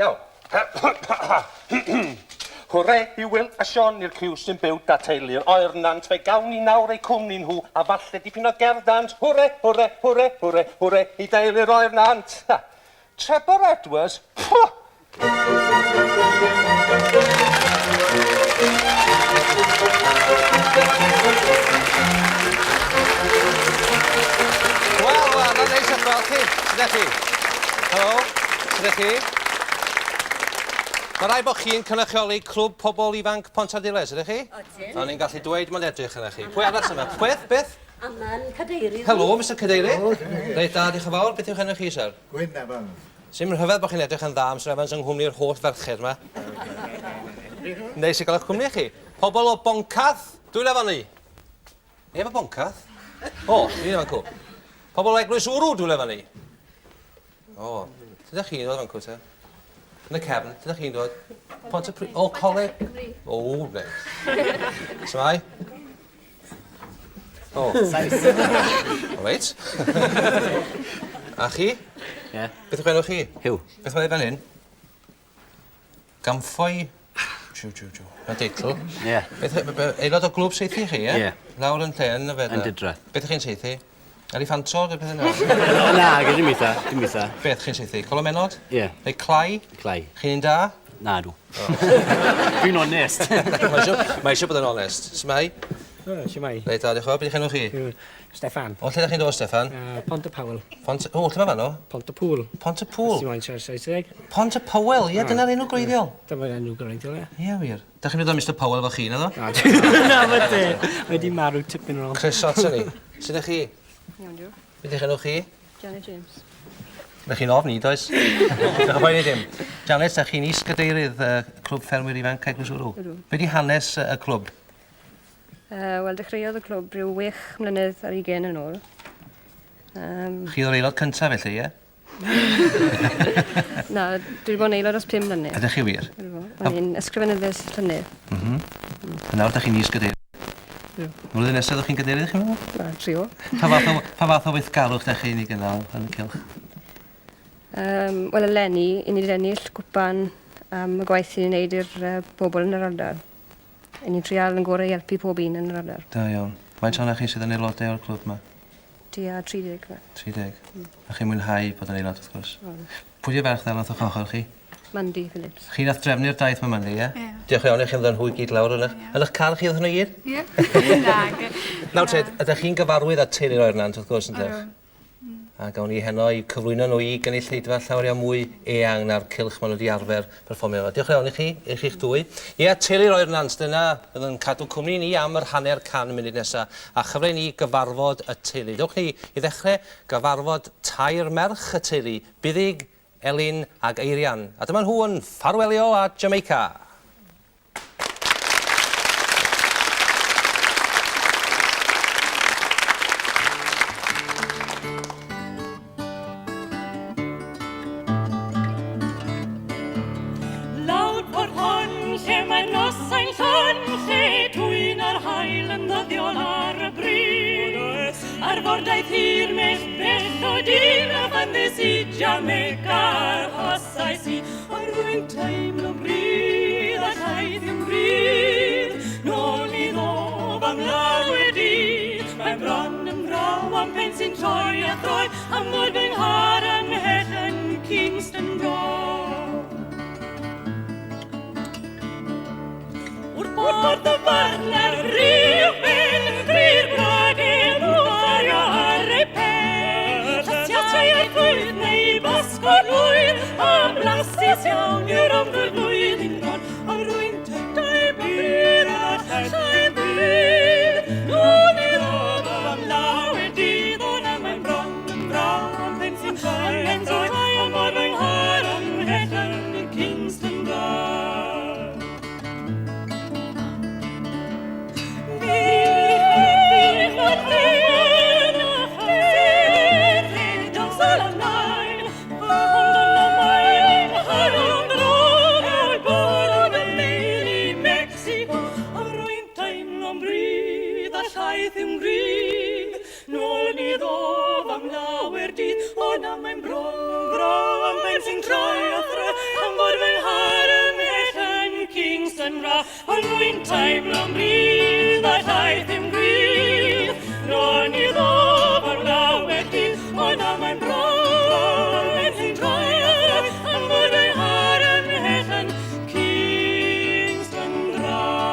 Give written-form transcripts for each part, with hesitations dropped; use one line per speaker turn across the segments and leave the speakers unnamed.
Iawn. Hwre i Wil a Siôn i'r criw sy'n byw 'da teulu'r Oernant, fe gawn ni nawr eu cwmni nhw a falle dipyn o gerddant. Hwre, hwre, hwre, hwre, hwre i deulu'r Oernant. Ha. Trebor Edwards? Pwh!
Wel, wel, mae'n neis eich gweld chi. Sut ydych chi? Helo, sut ydych chi? Mae rai bod chi'n cynrychioli Clwb Pobl Ifanc Pontarddulais, ydych chi?
Odyn.
O'n i'n gallu dweud mae'n edrych yna chi. Pwy arall yma? Beth, beth?
Aman Cadeirydd.
Helo, Mr Cadeirydd. Reit da, diolch yn fawr. Beth yw'ch enw chi, sir?
Gwyn Evans.
Sim rhyfedd bod chi'n edrych yn dda, Mister Evans, yng nghwmni'r holl ferched 'ma. Neis i gael eich cwmni chi. Pobl o Boncath, dwylo fyny. Neb o Boncath? O, un fan cw. Pobl o Eglwys Wrw, dwylo fyny. O, lle ydych chi'n dod fan cw te? Yn y cefn, lle ydych chi'n dod? Pont y Pri... O, coleg. O, reit. Shwmae? O.
Sais.
O reit. A chi?
Ie.
Beth yw'ch enw chi?
Huw.
Beth mae fan hyn? Gamffoi... Jiw, jiw, jiw. Na deitl.
Ie.
Beth, aelod o glwb saethu chi, ie?
Ie.
Lawr yn lle, yn y fe?
Yn Didra.
Beth ych chi'n saethu? Eliffantod neu pethau fel
'na? Na, dim eitha, dim eitha.
Beth chi'n saethu? Colomenod?
Ie.
Neu clai?
Clai.
Chi'n un da?
Nadw. Dwi'n onest.
Mae eisiau, mae eisiau bod yn onest. Shwmae?
O, shwmae.
Reit da, diolch yn fawr. Beth yw'ch enw chi?
Steffan.
O, lle ydych chi'n dod, Steffan?
Pont y Powell.
Pont... O, lle mae fanno?
Pont y Pŵl.
Pont y Pŵl?
Os ti'n moyn siarad Saesneg.
Pont y Powell, ie, dyna'r enw gwreiddiol.
Dyma'r enw gwreiddiol, ie.
Ie, wir. Dach chi'n dod â Mister Powell efo chi, naddo?
Na, na, ma te. Mae di marw tipyn yn ôl.
Croeso ato ni. Sut ydych chi?
Iawn, diolch.
Beth yw'ch enw chi?
Janet James.
Ydych chi'n ofni, does? Dych chi'n poeni dim. Janet, ydych chi'n is-gadeirydd uh, Clwb Ffermwyr Ifanc Eglwys Wrw.
Ydw.
Be di hanes y clwb?
Wel, dechreuodd y clwb rhyw wech mlynedd ar hugain yn ôl.
Chi oedd yr aelod cyntaf felly, ie?
Na, dwi wedi bod yn aelod ers 5 mlynedd.
Ydych chi wir?
Ydw. O'n i'n ysgrifenyddes llynedd.
Mhm. A nawr ydych chi'n is-gadeirydd.
Ydw.
Flwyddyn nesaf ydych chi'n gadeirydd, chi'n meddwl?
Na, trio.
Pa fath o, pa fath o weithgarwch ydych chi'n ei gynnal yn y cylch?
Wel, eleni, i ni wedi ennill cwpan am y gwaith i ni'n neud i'r bobl yn yr ardal. Ry'n ni'n trial yn gorau i helpu pob un yn yr ardal.
Da iawn. Faint ohonoch chi sydd yn aelodau o'r clwb 'ma?
Tua 30 ma.
30? Mm. A chi'n mwynhau bod yn aelod wrth gwrs.
Mm.
Pwy 'di'r ferch ddel wrth o'ch ochr chi?
Mandy Phillips.
Chi nath drefnu'r daith 'ma Mandy, ie?
Ie.
Diolch iawn i chi am ddod â nhw i gyd lawr yn 'ych... Yn 'ych car chi ddoth nhw i gyd?
Ie. Nage.
Nawr te, ydych chi'n gyfarwydd â teulu'r Oernant wrth gwrs yndych?
Ydw.
A gawn ni heno i cyflwyno nhw i gynulleidfa llawer iawn mwy eang na'r cylch maen nhw wedi arfer perfformio yma. Diolch yn iawn i chi, i chi'ch dwy. Ie, teulu Roi'r Nant, dyna fydd yn cadw cwmni ni am yr hanner can munud nesaf, a chyfle i ni gyfarfod y teulu. Dewch ni i ddechrau gyfarfod tair merch y teulu, Buddug, Elin ag Eirian. A dyma nhw yn ffarwelio â Jamaica.
Lawr port hon, lle mae'r nosau'n llon, lle twyn yr haul yn ddyddiol ar y brig. Ar fordaith hir mell bell o dir, a phan ddes i Jamaica arhosais i, ond rwy'n teimlo'n brudd a llaeth i'm rhydd. Nôl i ddof am lawer dydd, mae bron yn fraw am pen sy'n troi a throi, am fod fy nghar ymhell yn Kingston Road. Wrth borth y farchnad rhyw ben, rhy'r gwragedd wrth ar ei pen. Llysiau a'r ffrwyth neu basgod lwydd, a blasus iawn yw'r amlwg flwyddyn bron. Ond rwy'n tydau byr a llai byr. Nôl i'r ofal am lawer dydd, o na mae'n bron yn braw am pen sy'n troi, am pen sy'n troi, am fod fy nghar ymhell yn Kingston Down. Am lawer dydd, o na mae'n bron yn fro, am ben sy'n troi a throi, am fod Kingston draw, Ond rwy'n teimlo'n gryf, a llaeth i'm gryf. Ro'n i ddofn lawer dydd, ond nawr mae'n bron yn troi am fod ei har ymhell yn Kingston draw.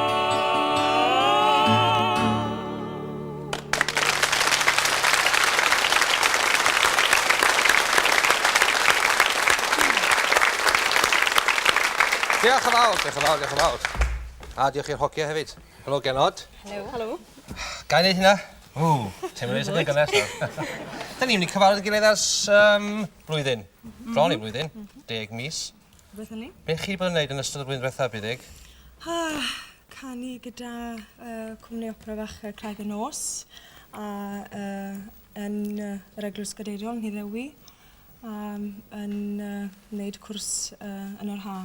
Diolch yn fawr, diolch yn fawr, diolch yn fawr. A diolch i'r hogia hefyd. Helo genod.
Helo. Helo.
Ga i neud hynna? Ww, teimlo reit yn gynnes nawr. Da ni'n mynd i cyfarfod gilydd ers um, blwyddyn. Bron i blwyddyn. 10 mis.
Beth hynny?
Be chi wedi bod yn gwneud yn ystod y blwyddyn diwethaf, Buddug?
Ah, canu gyda uh, cwmni opera fach Craig y Nos a uh, yn uh, yr Eglwys Gadeiriol yn Nhyddewi a yn uh, wneud cwrs uh, yn yr ha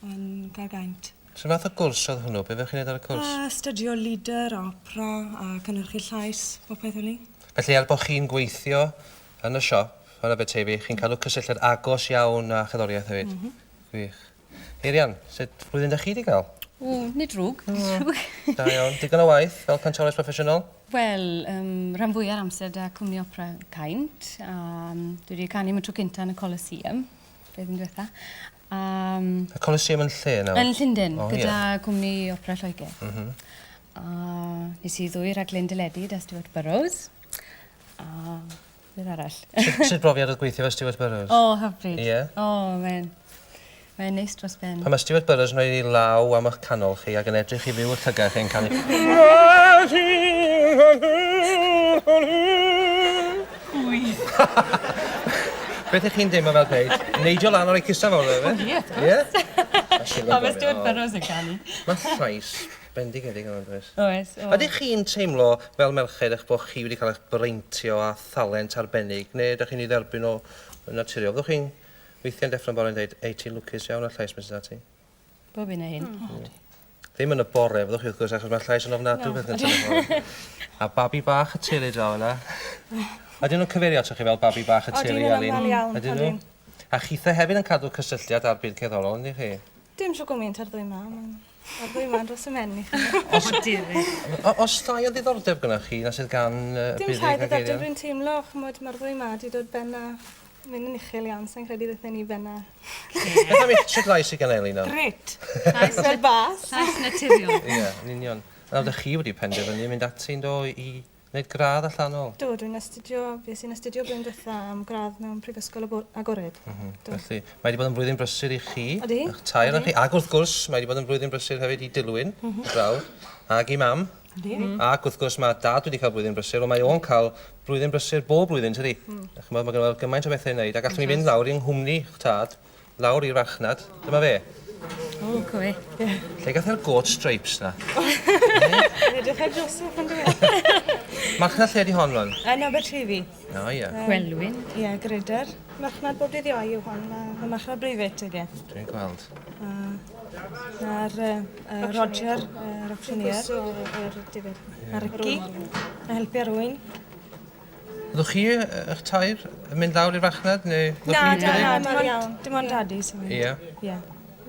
yn Gaergaint.
So fath o gwrs oedd hwnnw? Be fewch chi'n neud ar y cwrs?
Uh, astudio leader a opera a cynhyrchu llais, popeth hynny.
Felly er bod chi'n gweithio yn y siop yn Aberteifi, chi'n cadw cysylltiad agos iawn â cherddoriaeth hefyd. Mm -hmm. Gwych. Eirian, sut flwyddyn da chi wedi cael?
O, nid drwg, nid drwg.
Da iawn. Digon o waith fel cantores proffesiynol?
Wel, um, rhan fwyaf amser da cwmni opera Caint. Um, dwi wedi canu am y tro cynta yn y Colosseum, blwyddyn diwetha.
Y Colosseum yn lle nawr?
Yn Llundain, oh, gyda yeah. cwmni opera Lloegr. Mm -hmm. A nes i ddwy raglen deledu da Stuart Burrows. A beth arall?
Sut brofiad oedd gweithio efo Stuart Burrows?
O, oh, hyfryd.
Ie? Yeah.
O, oh, mae'n mae'n neis dros ben.
Pan mae Stuart Burrows yn rhoi ei law am eich canol chi ac yn edrych i fyw y llygad chi'n canu... Beth ych chi'n deimlo fel gwneud? Neidio lan o'r cusa fawr efe?
Ie,
Ie?
O, mae Stuart Burrows yn canu.
Mae llais bendigedig yma, does?
Oes.
Ydych chi'n teimlo fel merched eich bod chi wedi cael eich breintio â thalent arbennig, neu ydych chi'n ei dderbyn o naturiol? Fyddwch chi'n weithiau'n deffro'n bore yn dweud, ei, ti'n lwcus iawn â'r llais Mrs Ati?
Bob un a hyn.
Ddim yn y bore, fyddwch chi wrth gwrs, achos mae'r llais yn ofnadw beth yn tyfu. A babi bach y teulu draw yna. Ydyn nhw'n cyfeirio atoch chi fel babi bach y teulu,
Odyn nhw'n
Alun?
aml iawn,
Ydyn nhw?
odyn.
A chithe hefyd yn cadw cysylltiad â'r byd cerddorol, ynddi chi?
Dim siw gymaint ar ddwy ma. Ar ddwy ma dros y men i chi.
Os llai o ddiddordeb gyda chi na sydd gan uh,
Dim llai o ddiddordeb dwi'n teimlo, ch'mod, mae'r ddwy ma wedi dod ben a mynd yn uchel iawn, sa'n credu ddethon ni ben a...
Beth am eich sut lais sydd gan Elin nawr?
Gret! Fel bas.
Llais naturiol.
Ie, yn union. Nawr, dych chi wedi penderfynu mynd ati yn do i wneud gradd allanol.
Do, dwi'n astudio, fues i'n astudio blwyddyn diwetha am gradd mewn Prifysgol Agored. Mm
-hmm. Felly, mae wedi bod yn flwyddyn brysur i chi,
Odi.
eich tair chi, ac wrth gwrs, mae wedi bod yn flwyddyn brysur hefyd i Dilwyn, mm -hmm. brawd, ac i mam.
Odi.
Ac wrth gwrs mae dad wedi cael blwyddyn brysur, ond mae o'n cael blwyddyn brysur bob blwyddyn, tydi? Mm. Ch'mod, mae gynno fo gymaint o bethau i wneud, a gallwn ni fynd lawr i'n nghwmni tad, lawr i'r farchnad. Dyma fe.
O, co fe.
Lle gath e'r goat stripes na?
Yn edrych ar Joseph yn dweud.
Marchnad lle di hon, Ron?
Yn Aberteifi.
O, ie.
Gwelwyn.
Ie, Gryder. Marchnad bob dydd Iau yw hon. Mae marchnad breifat ydy. E.
Dwi'n gweld.
Na'r Roger, yr auctioneer. A Ricky. A helpu ar rwy'n.
Fyddwch chi, eich tair, yn mynd lawr i'r farchnad? Neu
Na, na, na, dim ond dadi sy'n mynd.
Ie.
Ie.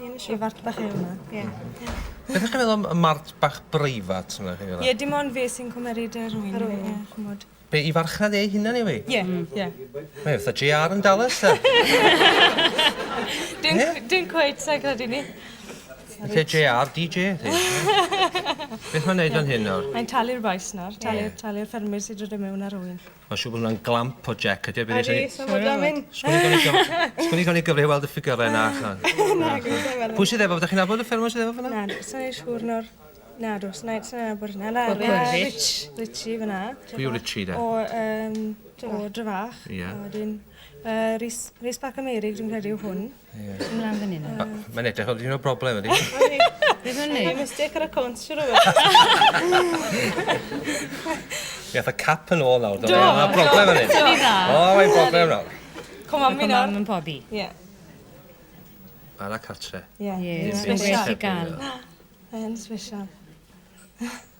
I fart bach yw hwnna. Ie.
Beth ydych chi'n meddwl am y mart bach breifat yma?
Ie, dim ond fe sy'n cymeryd y rwy'n. Rwy'n, ie, ch'mod.
Be, i farchnad ei hunan yw i?
Ie, ie.
Mae fatha JR yn Dallas, ta.
Dim cweit, sa'n credu ni.
Lle JR, DJ, ti. Beth mae'n neud fan hyn nawr?
Mae'n talu'r bois nawr, talu'r talu ffermwyr sy'n dod i mewn ar rwy'n.
Mae'n siŵr bod hwnna'n glamp o Jack, ydy o?
Ydy, so bod o'n mynd.
Sgwn i gael ei gyfri weld y ffigurau yna allan.
Na, gwybod.
Pwy sydd efo? Ydych chi'n nabod y ffermwr sydd efo fyna?
Na, sa'n ei siŵr nawr. Na, dos, na, sa'n nabod hynna. Na, Rich, Richie fyna.
Pwy yw Richie, de?
O, o Dryfach.
Ie.
A wedyn, Rhys Parker Meirig, dwi'n credu yw hwn.
Ie.
Ymlaen fan hyn.
Mae'n edrych fel un o broblem, ydy.
Beth mae'n neud?
Mae'n mistake ar y cont, siwr o fod.
Mi ath y cap yn ôl nawr. Do! Mae'n broblem fan hyn. O, mae'n broblem nawr.
Come on, mi nawr.
Mam yn pobi.
Ie.
Bara cartre.
Ie.
Ie, mae'n well i gael.
Mae'n special.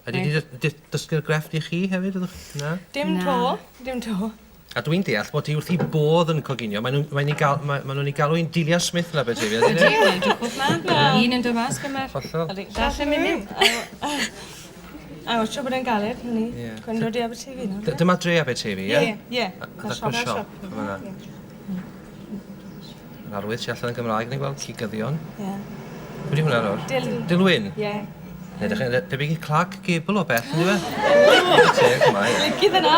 Ydy di dysgu'r grefft i chi hefyd? Na?
Dim to, dim to.
A dwi'n deall bod hi wrth ei bodd yn coginio. Maen nhw'n mae'n ei gal, ma, ma nhw'n ei galw hi'n Delia Smith yn Aberteifi. Ydy,
edrychwch 'ma. Un yn dod mas gan mae'r
Hollol.
llall yn mynd mewn.
A wyt bod e'n galed, hynny.
Ie.
Cwyn dod i Aberteifi nawr.
Dyma dre Aberteifi, ie?
Ie, ie.
A dacw'r siop. Fan'na. Yn arwydd tu allan yn Gymraeg, ni'n gweld cigyddion.
Ie.
Pwy di hwnna nawr?
Dilwyn.
Dilwyn?
Ie.
Neu ydych chi'n debyg i Clark Gable o bell, ynddi fe? Teg, mae.
Licydd yna.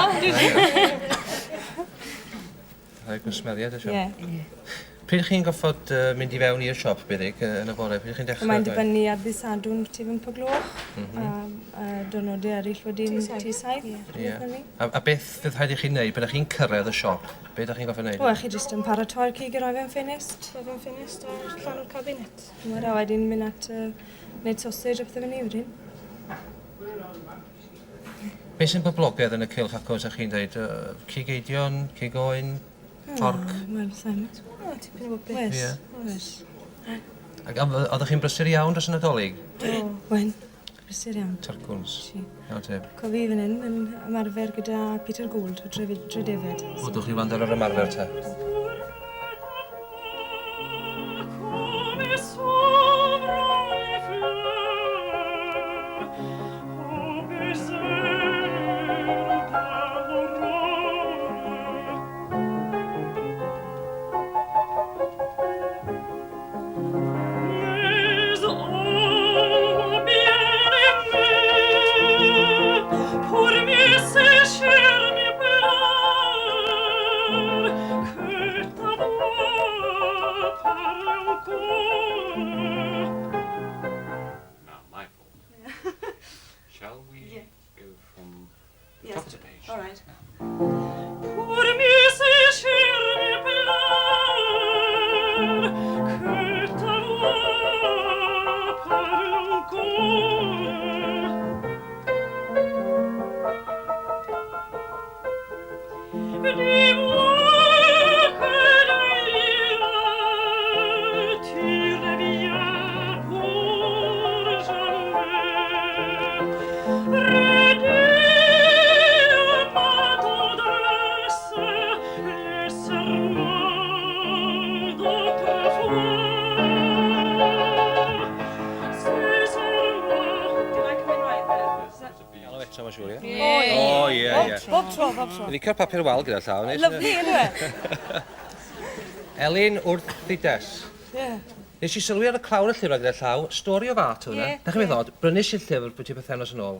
Rhai gwsmeriaid y siop.
Ie.
Pryd chi'n goffod mynd i fewn i'r siop, Buddug, yn y bore? Pryd chi'n dechrau?
Mae'n dibynnu ar ddydd Sadwrn ti 5 o gloch, a, a diwrnodau eraill wedyn ti 7.
Ie. A beth fydd rhaid i chi wneud pan ydych chi'n cyrraedd y siop? Be ydych chi'n goffod wneud?
Wel, chi jyst yn paratoi'r cig i roi fe'n ffenest.
Rhoi fe'n ffenest a llanw'r cabinet.
Chimod, a wedyn mynd at wneud sausage a pethau fel 'ny wedyn.
Be sy'n boblogaidd yn y cylch acw, ydych chi'n dweud? Cig eidion, cig oen, porc?
Wel, sa'n
O, tipyn o bobeth.
Oes,
Ie.
oes.
Ac oeddech chi'n brysur iawn dros y Nadolig?
O, wen, brysur iawn.
Tyrcwns.
Si.
Iawn te.
Co fi fan hyn yn ymarfer gyda Peter Gould o Dredefyd.
O, dwch chi wrando ar yr ymarfer te.
Come sovra le fleur, au baiser d'aurore. Mais oh, mon bien-aimé, pour mieux sécher mes pleurs, que ta voix parle encore.
Now, my fault. Shall we go from the top of the page?
All right.
Pour mieux sécher mes pleurs, que ta voix parle encore. Dis-moi que d'ailleurs tu reviens pour jamais. Redis ma tendresse les serments d'autrefois. Ces serments.
Did I come in right there?
Galw eto, mae'n siŵr, ie?
O,
O, ie, ie.
Bob tro, bob tro.
Licio'r papur wal gyda llaw, neis.
Lovely, ynddo fe?
Elin wrth ei des.
Ie.
Nes i sylwi ar y clawr y llyfr gyda llaw, Story of Art hwnna.
Ie,
Da chi'n meddwl, brynes i'r llyfr byti pythefnos yn ôl.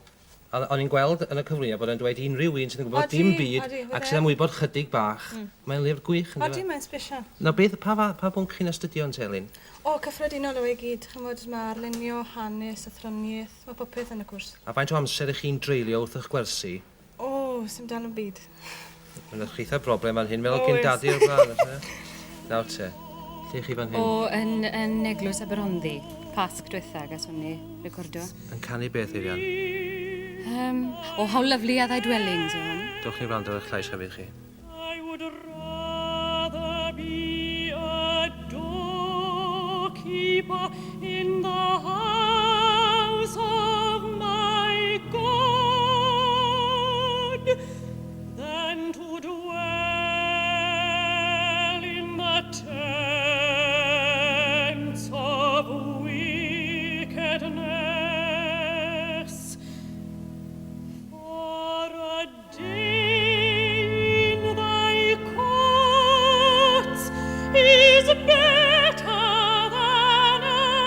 A o'n i'n gweld yn y cyflwyniad bod e'n dweud unrhyw un sydd yn gwybod
Odi,
dim byd
odi,
ac
fydde.
sydd am wybod chydig bach. Mae'n lyfr gwych,
Odi,
ynddo fe?
mae'n special.
Na beth, pa bwnc chi'n astudio yn Elin?
O, cyffredinol yw e gyd. Chymod, mae arlunio, hanes, athroniaeth, mae popeth yn y cwrs.
A faint o amser ych chi'n dreulio wrth eich gwersi?
O, sy'n dal yn byd.
Mae'n eich eitha broblem fan hyn, fel
Oes.
gyn dadi o'r blaen. oes e? Nawr te, lle chi fan hyn?
O, yn Eglwys Aberhonddu, Pasg diwetha, gason ni recordo.
Yn canu beth, Eirian?
O, How Lovely Are Thy Dwellings yw hwn.
Dewch ni wrando ar eich llais hefyd chi.
I would rather be a doorkeeper in the house of my God than to dwell in the tents of wickedness. For a day in thy courts is better than a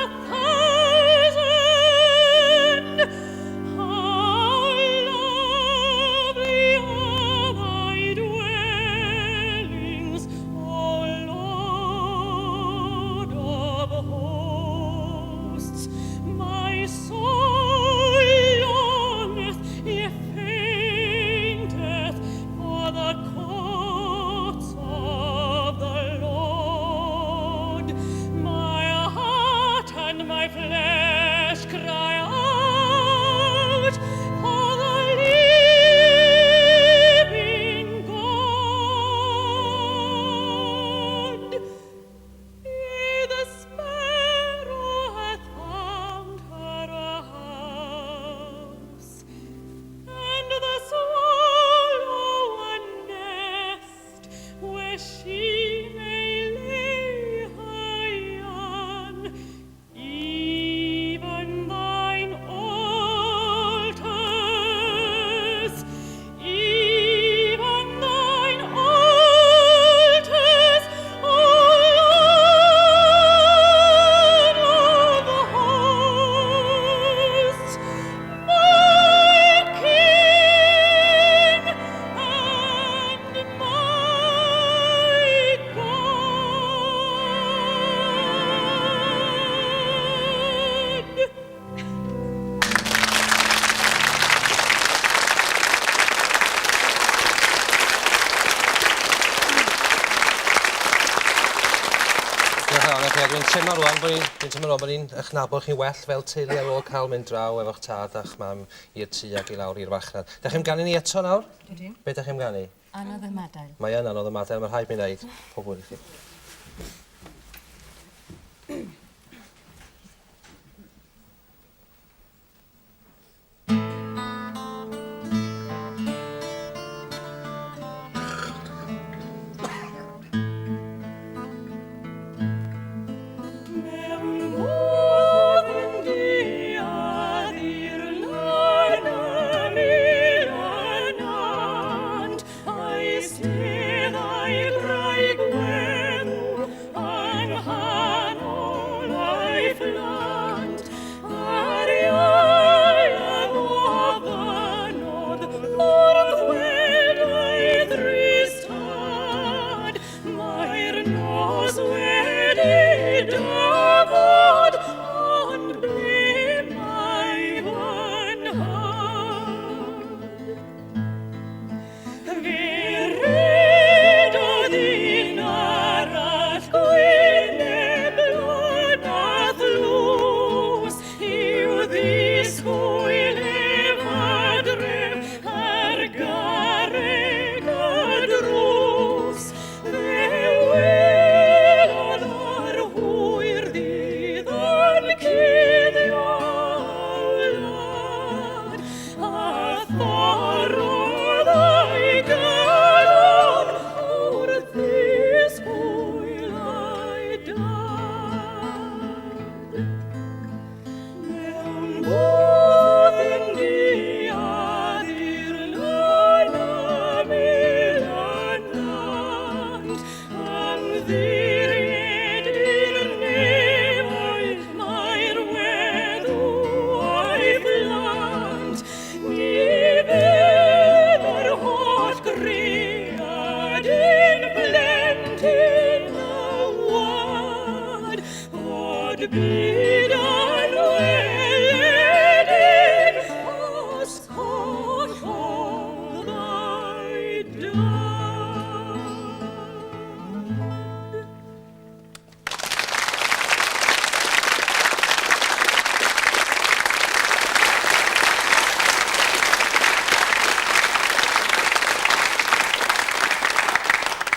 teimlo rwan bod ni'n dwi'n teimlo rwan bod ni'n eich nabod chi'n well fel teulu ar ôl cael mynd draw efo'ch tad a'ch mam i'r tŷ ac i lawr i'r farchnad. Da chi'n ganu ni eto nawr?
Ydyn.
Be da chi'n ganu?
Anodd ymadael.
Mae yn anodd ymadael, mae rhaid mi wneud. Pob hwyl i chi.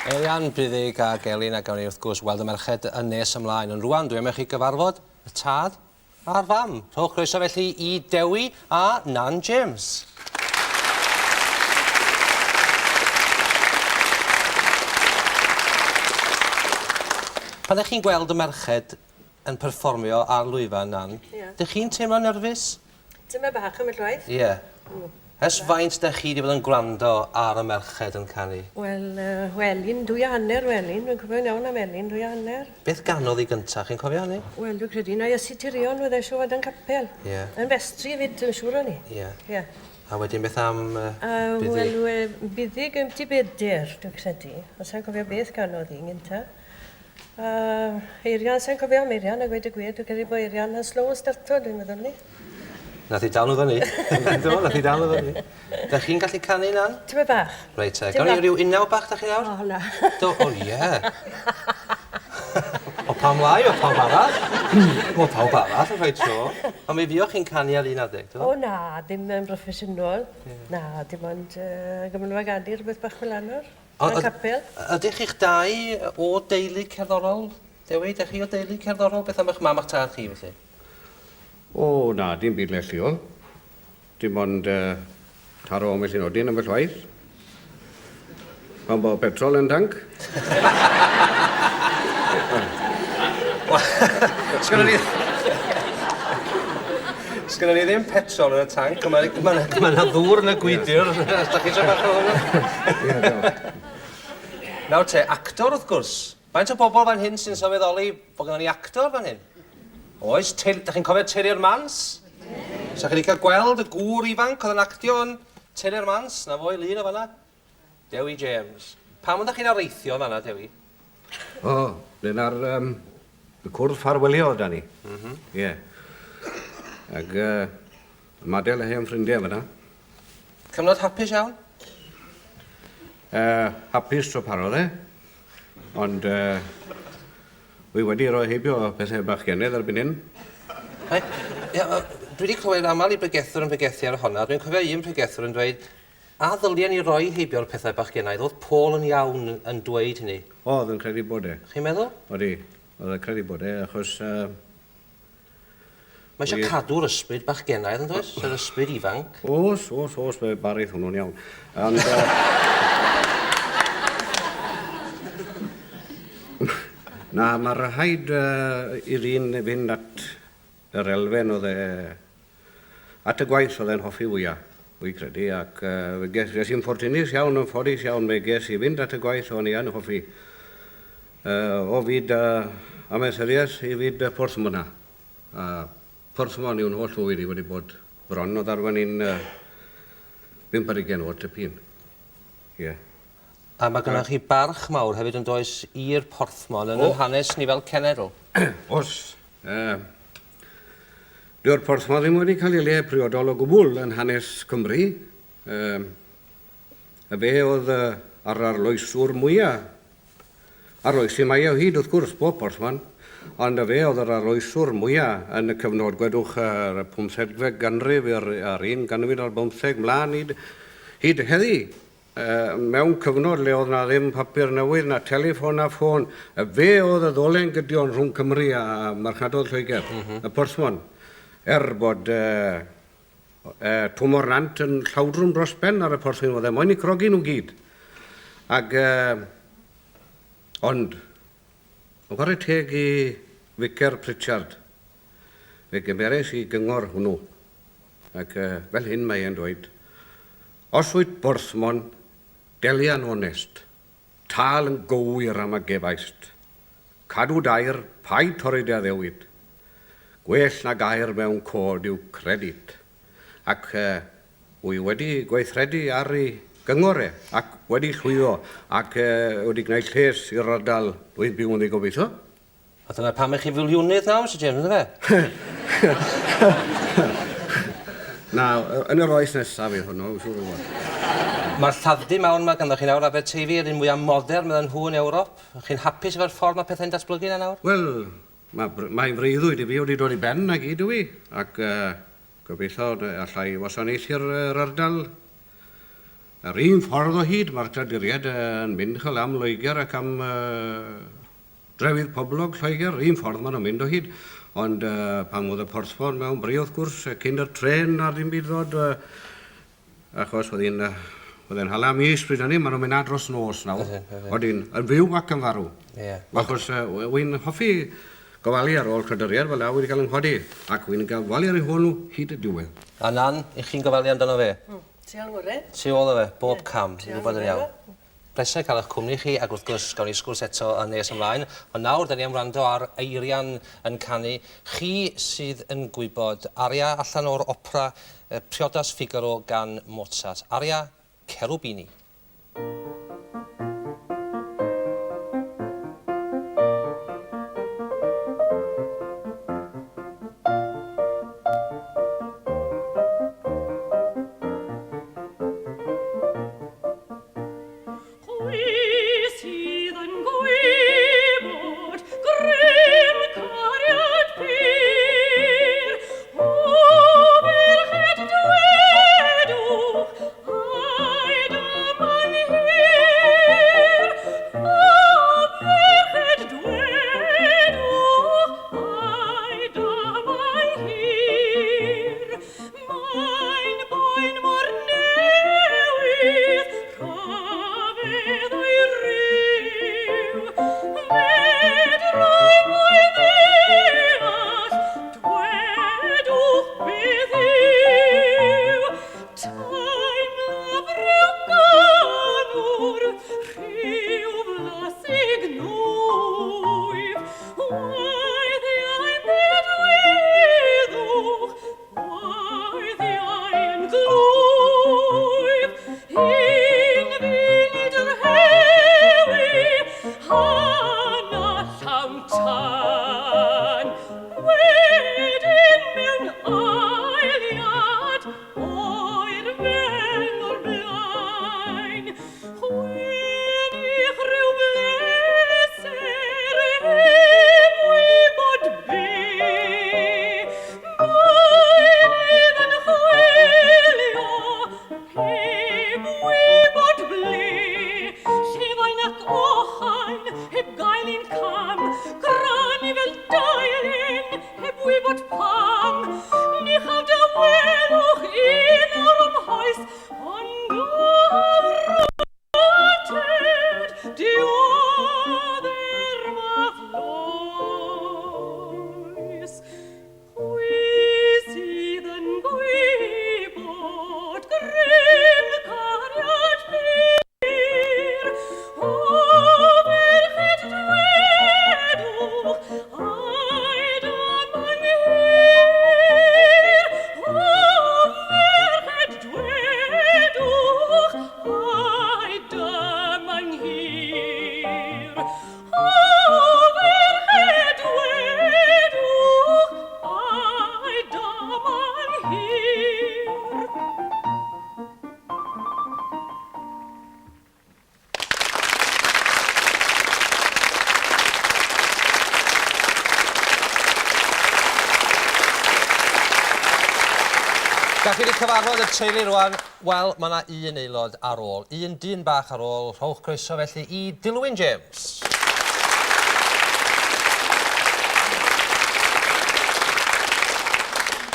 Elian, Buddug ac Elin a gawn ni wrth gwrs weld y merched yn nes ymlaen. Ond rwan, dwi am i chi gyfarfod y tad a'r fam. Rhowch groeso felly i Dewi a Nan James. Pan ydych chi'n gweld y merched yn perfformio ar lwyfan, Nan,
Ie.
dych chi'n teimlo'n nerfus?
Dyma bach am y llwaith.
Ie. Yeah. Ers faint dych chi wedi bod yn gwrando ar y merched yn canu?
Wel, uh, Welyn, 2.5 Welyn, dwi'n cofio'n iawn am Elin, 2.5.
Beth ganodd hi gyntaf, chi'n cofio hynny?
Wel, dwi'n credu na Iesu Tirion wedd eisiau fod yn capel.
Ie.
Yn festri fyd, dwi'n siŵr o'n i.
Ie.
Ie.
A wedyn beth am
Uh,
Buddug?
Wel, Buddug yn ti bedyr, dwi'n credu. Os sa'n cofio beth ganodd hi'n gynta. Eirian, sa'n cofio am Eirian, a gweud y gwir, dwi'n credu bod Eirian yn slow starto, dwi'n meddwl ni.
Nath hi dal nhw fyny. Do, nath hi dal nhw fyny. Da chi'n gallu canu, Nan?
Ti'n bach?
Reit, te. Gawn ni ryw unaw bach da chi nawr?
O, na.
Do, o ie. O pam lai, o pawb arall. O pawb arall yn rhoi tro. Ond mi fuoch chi'n canu ar un adeg, do?
O na, ddim yn broffesiynol. Na, dim ond gymryd ganu rhywbeth bach fel anor. Yn capel.
Ydych chi'ch dau o deulu cerddorol? Dewi, ydych chi o deulu cerddorol? Beth am eich mam a'ch tad chi, felly?
O, na, dim byd llesliol. Dim ond taro ambell un odyn ambell waith. Pan bod petrol yn tanc.
Sgynnon ni ddim petrol yn y tanc, ond mae ma, ma 'na ddŵr yn y gwydr. Os da chi eisiau bach o hwnnw? Nawr te, actor wrth gwrs. Faint o bobl fan hyn sy'n sylweddoli bod gynnon ni actor fan hyn? Oes, da chi'n cofio Teulu'r Mans? Sa chi wedi cael gweld y gŵr ifanc oedd yn actio yn Teulu'r Mans? Na fo i lun o fanna. Dewi James. Pam oeddech chi'n areithio fanna, Dewi?
O, dyna'r y cwrdd ffarwelio da ni. Ie. Ac madel hen ffrindiau fanna.
Cyfnod hapus iawn?
Hapus tro parodd e. Ond Wy wedi rhoi heibio pethau bachgennydd erbyn hyn.
Reit, ia, dwi wedi clywed aml i bregethwr yn pregethu ar honna. Dwi'n cofio un pregethwr yn dweud, a ddylien ni roi heibio'r pethau bachgennaidd? Oedd Paul yn iawn yn dweud hynny?
Oedd yn credu bod e.
Chi'n meddwl?
Odi, oedd yn credu bod e, achos...
Mae eisiau cadw'r ysbryd bachgennaidd, yn does? Yr ysbryd ifanc.
Oes, oes, oes, mae barith hwnnw'n iawn. Ond... Na, mae rhaid i ddyn fynd at yr elfen oedd e... at y gwaith oedd e'n hoffi fwyaf, wy'n credu, ac fe ges, ges i'n ffortunus iawn, yn ffodus iawn, fe ges i fynd at y gwaith o'n i yn hoffi. O fyd amaethyddiaeth i fyd porthmona. A porthmon yw'n holl fywyd i wedi bod bron o ddarwen i'n 25 oed tipyn. Ie. Yeah.
A mae gynnoch chi barch mawr hefyd yn does i'r porthmon yn ein hanes ni fel cenedl.
Oes. Dyw'r porthmon ddim wedi cael ei le priodol o gwbl yn hanes Cymru. Y fe oedd yr arloeswr mwyaf. Arloesi mae o hyd, wrth gwrs, bob porthmon, ond y fe oedd yr arloeswr mwyaf yn y cyfnod, gwedwch, yr pymthegfed ganrif a'r un ganrif ar bymtheg mlaen hyd, hyd heddi. Mewn cyfnod le oedd na ddim papur newydd, na teleffon, na ffôn, y fe oedd y ddolen gydion rhwng Cymru a marchnadoedd Lloegr, y porthmon. Er bod Twm o'r Nant yn llawdrwm dros ben ar y porthmyn, oedd e moyn eu crogi nhw gyd. Ac, ond, yn chwarae teg i Ficer Pritchard, fe gymeres i gyngor hwnnw. Ac fel hyn mae e'n dweud, Os wyt borthmon, delia'n onest, tâl yn gywir am a gefaist. Cadw dair, paid torri dy addewid. Gwell na gair mewn cod yw credit. Ac wy wedi gweithredu ar ei gyngor e, ac wedi llwyddo, ac wedi gwneud lles i'r ardal rwy'n byw ynddi gobeithio.
A dyna pam ych chi filiwnydd nawr, Mister James, yndyfe?
Na, yn yr oes nesaf fydd hwnnw, siŵr o fod.
Mae'r lladd-dy mawr 'ma ganddoch chi nawr, Aberteifi, yr un mwyaf modern medden nhw yn Ewrop. Chi'n hapus efo'r ffordd mae pethau'n datblygu yna nawr?
Wel, mae, mae'n freuddwyd i fi wedi dod i ben na gyd yw i, ac gobeithio alla i wasanaethu'r yr ardal yr un ffordd o hyd. Mae'r claduriaid yn mynd ch'wel am Loegr ac am Drefydd poblog Lloegr, yr un ffordd maen nhw'n mynd o hyd. Ond pan oedd y porthmon mewn bri wrth gwrs, cyn y trên a'r dim byd ddod, achos oedd hi'n oedd e'n hala mis pryd hynny, maen nhw'n mynd na dros nos nawr. Odyn, yn fyw ac yn farw.
Yeah.
Achos wy'n hoffi gofalu ar ôl creduriaid fel 'na wedi cael 'y nghodi, ac wy'n gofalu ar eu hôl nhw hyd y diwedd.
A Nan, 'ych chi'n gofalu amdano fe?
Tu ôl gore.
Tu ôl o fe, bob cam, ti'n gwybod yn iawn. Pleser cael eich cwmni chi, ac wrth gwrs gawn ni sgwrs eto yn nes ymlaen. Ond nawr, da ni am wrando ar Eirian yn canu Chi sydd yn gwybod, aria allan o'r opera Priodas Figaro gan Mozart. Aria Cherubini.
Chwi sydd yn gwybod grym cariad pur, o ferched dwedwch, ai da welwch un o'r ymhoes, ond Ted, diodde'r math loes. Chwi sydd yn gwybod grym cariad pur, o ferched dwedwch, ai dyma'n hir. O ferched dwedwch, ai dyma'n hir. O ferched dwedwch, ai dyma'n hir.
Da chi wedi cyfarfod y teulu rwan. Wel, mae yna un aelod ar ôl. Un dyn bach ar ôl. Rhowch croeso felly i Dilwyn James.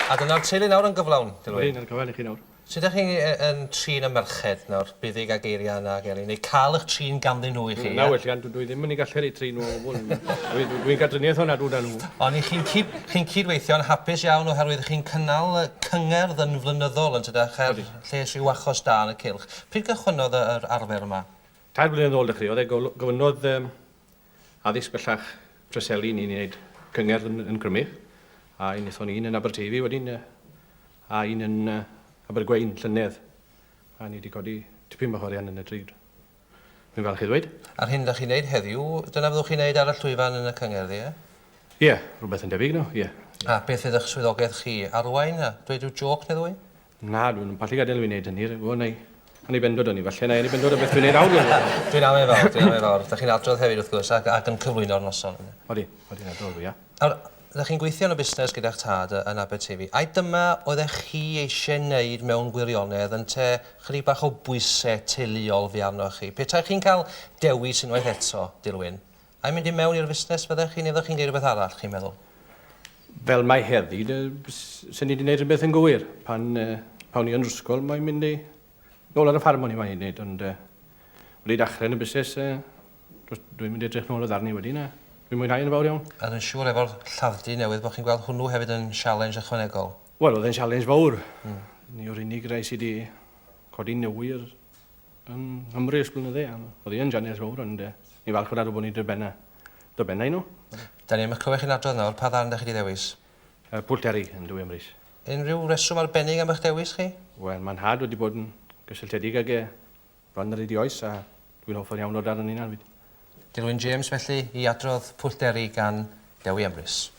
A dyna'r teulu nawr yn gyflawn, Dilwyn.
Ydyn, ar gyfer i chi nawr.
Sut ydych chi yn trin y merched nawr, Buddug a Geirian a Gelyn, neu cael eich trin ganddyn nhw i chi?
Na welliant, dwi ddim yn ei gallu eu trin nhw o gwbl. Dwi'n cael triniaeth ofnadw 'da nhw.
Ond i chi'n cyd, chi'n cydweithio'n hapus iawn oherwydd chi'n cynnal cyngerdd yn flynyddol yn tydach er lles rhyw achos da yn y cylch. Pryd gychwynnodd yr arfer yma?
Tair blynedd yn ôl dechreuodd e, gofynnodd addysg bellach Preseli i ni wneud cyngerdd yn, yn Crymych, a un wnaethon ni un yn Aberteifi wedyn, a un yn Abergweun llynedd, a ni wedi codi tipyn bach o arian yn y drud. Dwi'n falch i ddweud.
A'r hyn ydych chi'n neud heddiw, dyna fyddwch chi'n neud ar y llwyfan yn y cyngerdd, ie?
Ie, rhywbeth yn debyg, no, ie.
A beth fydd eich swyddogaeth chi? Arwain a dweud rhyw jôc neu ddwy?
Na, dwi'n pallu gadael i fi wneud hynny. O, neu, yn ei bendod o'n i, falle na i yn ei bendod o beth dwi'n neud awr.
Dwi'n amau fawr, dwi'n amau fawr. Dach chi'n adrodd hefyd, wrth gwrs, ac, ac yn cyflwyno'r noson.
Odi, odi'n adrodd, ia.
Nawr, ydych chi'n gweithio yn y busnes gyda'ch tad yn Aberteifi. Ai dyma oeddech chi eisiau wneud mewn gwirionedd, ynte chydig bach o bwysau teuluol fu arnoch chi? Petai chi'n cael dewis unwaith eto, Dilwyn, ai mynd i mewn i'r fusnes fyddech chi, neu fyddech chi'n gwneud rhywbeth arall, chi'n meddwl?
Fel mae heddi, sen i wedi gwneud rhywbeth yn gywir. Pan, pan o'n i yn ysgol, mae'n mynd i nôl ar y ffarm o'n i mae'n gwneud, ond wedi dechrau yn y busnes, dwi'n mynd i edrych nôl y ddarn i wedyn, a dwi'n mwynhau yn fawr iawn.
A dwi'n siŵr efo'r lladd-dy newydd bod chi'n gweld hwnnw hefyd yn sialens ychwanegol.
Wel, oedd e'n sialens fawr. Ni yw'r unig rai sydd wedi codi newyr yn Nghymru ers blynydde. Oedd hi yn sialens fawr, ond ni falch o dadw bod ni dy benna. Dy benna i nhw.
Da ni am eich clywed chi'n adrodd nawr, pa ddarn da chi wedi ddewis?
Pwll Deri yn Dewi Emrys.
Unrhyw reswm arbennig am eich dewis chi?
Wel, mae'n nhad wedi bod yn gysylltiedig ag e bron ar hyd ei oes, a dwi'n hoffol iawn o'r darn yn hunan fyd.
Dilwyn James felly i adrodd Pwll Deri gan Dewi Emrys.